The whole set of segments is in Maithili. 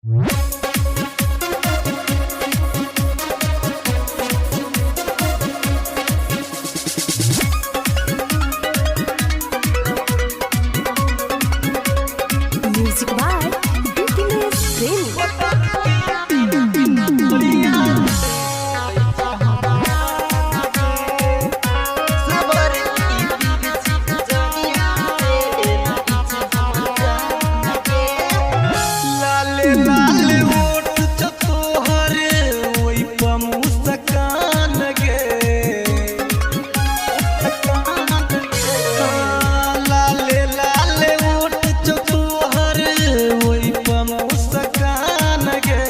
Music by Bipinesh Premi. लाले लाले ओठ छ तोहर ओइ प मुस्कान गे। लाले लाले ओठ छ तोहर ओइ प मुस्कान गे।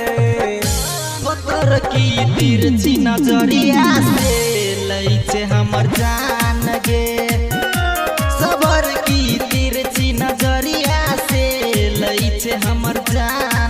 पत्थर की तिरछी नजरिया से लै छै हमर जान गे। सबर की तिरछी नजरिया से लै छै हमर जान।